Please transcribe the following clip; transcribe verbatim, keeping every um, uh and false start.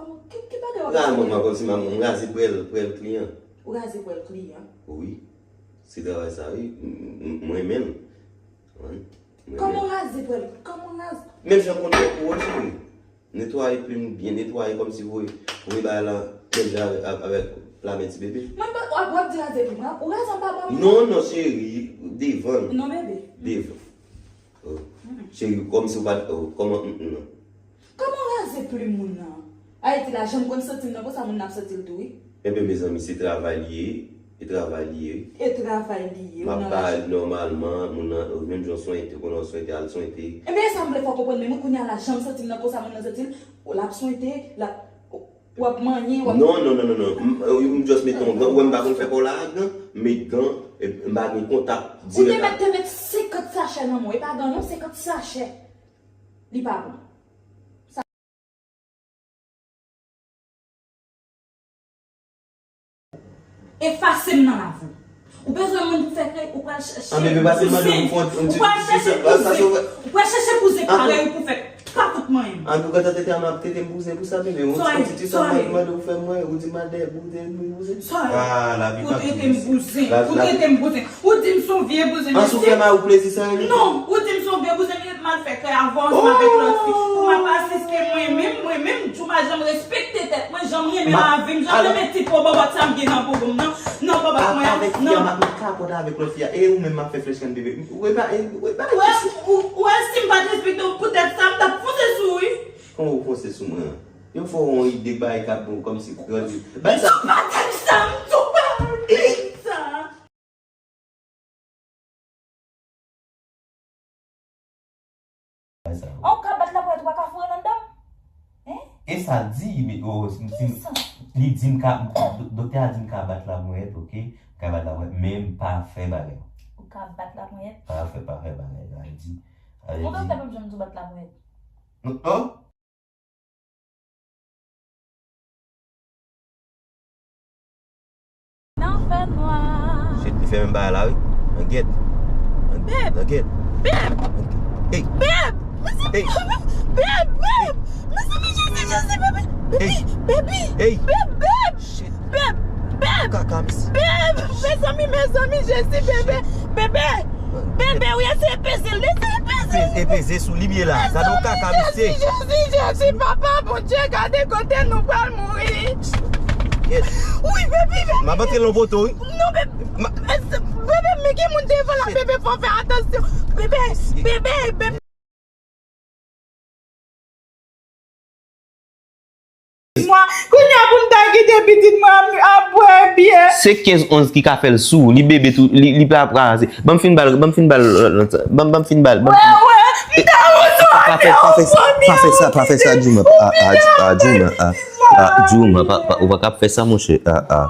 Ki, ki bagay w ap eksplike? Ralman, mwen kòmsi m, m raze pwèl, pwèl kliyan. Ou raze pwèl kliyan? Wi. Se travay sa, wi. M, m, mwen menm. Wi. Kòman w raze pwèl? Kòman w raze? Menm jan konn fè pou ou, cheri. Netwaye plim byen netwaye kòmsi voye, voye bagay la menm jan avèk, avèk, avèk pla men ti bebe. Mwen pa, w ap, w ap di raze plim, w ap, ou raze anba bò mwen? Non, non, cheri, devan. Non, bebe. Devan. Oh. Cheri, kòmsi w pa t, oh, kòman, mm, mm, non. Kòman w raze plim moun nan? Ayiti la, jan m konn santi m nan konsa, moun nan ap santi l tou, wi. Enben, mezanmi, se travay li ye, e travay li ye, wi. E travay li ye, m ap ba l nòmalman, moun nan, menm jan w swente, konnen w swente, al swente. Enben, e sa m vle fè w konprann, men mwen kounye a la, jan m santi m nan konsa, moun nan santi l, l ap swente, l ap, w ap manyen, w ap. Non, non, non, non, non. M, m just mete yon gan, ou wè m pa konn fè kò la ak gan, m met gan, e m pa gen kontak dirèk ak. Ou te mèt, te mèt senkant sachè nan men w, e pa gan non, senkant sachè. Li pa bon. Efase m nan lavi w. Ou bezwen moun pou fè krèy, ou pral chèche kouzen. Ou pral chèche kouzen. Ou pral chèche kouzen parèy ou pou fè pa fout manyen m. Antouka, tante Tana ap trete m bouzen pou sa, bebe. Yon ti, yon ti titò mwen mande ou fè mwen, ou di m al dèyè bouzen, bouzen. Pou trete m bouzen. Pou trete m bouzen. Ou di m se yon vye bouzen. An sou fè mari w plezi sa, wi. Non, ou di m se yon vye bouzen, m al fè krèy avan ansanm avèk lòt fi. Pou m ap asiste mwen menm, mwen menm, Djouma janm respekte tèt mwen, janm renmen lavi m, janm renmen ti po bòbòt sa m gen nan bobo m nan, nan bòbòt mwen an, nan. Avèk fi a, m ap met kapòt avèk lòt fi a. E ou menm m ap fè flèch kann bebe. Ou wè pa, e, ou wè pa. Ou wè, ou, ou wè si m pa t respekte w poutèt sa, m t ap fonse sou ou, wi. Kòman ou fonse sou mwen an? Yon fwa w yon ide bay k ap bon kòmsi grandi. Bay sa. M tou pa t sa, m tou pa t sa. An w ka bat laponyèt, ou pa ka foure l anndan m? Hein? E sa l di, men, oh, si, si, li di m ka, do-, doktè a di m ka bat laponyèt, oke? M ka bat laponyèt, men m pa fè bagay. Ou ka bat laponyèt? Pa fè, pa fè bagay, sa l di. Sa l di. Yon doktè p ap janm di w bat laponyèt. Oh? Nan fènwa. Shit, li fè menm bagay la, wi. Nan gèt. Nan gèt. Beb! Beb! Hey! Beb! Mezanmi, hey! Beb! Beb! Mezanmi, Jezi, Jezi, bebe! Bebe! Hey! Bebe! Hey! Beb! Beb! Shit! Beb! Beb! Kaka, mesi. Beb! Mezanmi, mezanmi, Jezi, bebe! Shit! Bebe! Bebe, wi, eseye peze l, eseye peze l. E peze sou li m ye la. Gade yon kaka, mesye. Jezi, Jezi, Jezi, papa, Bondye, gade kote nou pral mouri. Yes. Wi, baby, baby. M ap antre nan poto, wi. Non, baby. Baby, men gen moun devan la, baby, fò fè atansyon. Baby, baby, baby. Mwen, kounye a pou m ta kite pitit mwen ap, ap bwè byè. Se kenz onz ki ka fè l sou, li bebe tou, li, li pa pral ase. Ban m fin ba l, ban m fin ba l, ban, ban m fin ba l, ban m fin. Wè, wè, m ta wouzou atè, ou pwomi, pa fè sa, pa fè sa, Djouma, a, a, a, Djouma, a, a, Djouma, pa, pa, ou pa ka ap fè sa, monchè, a, a.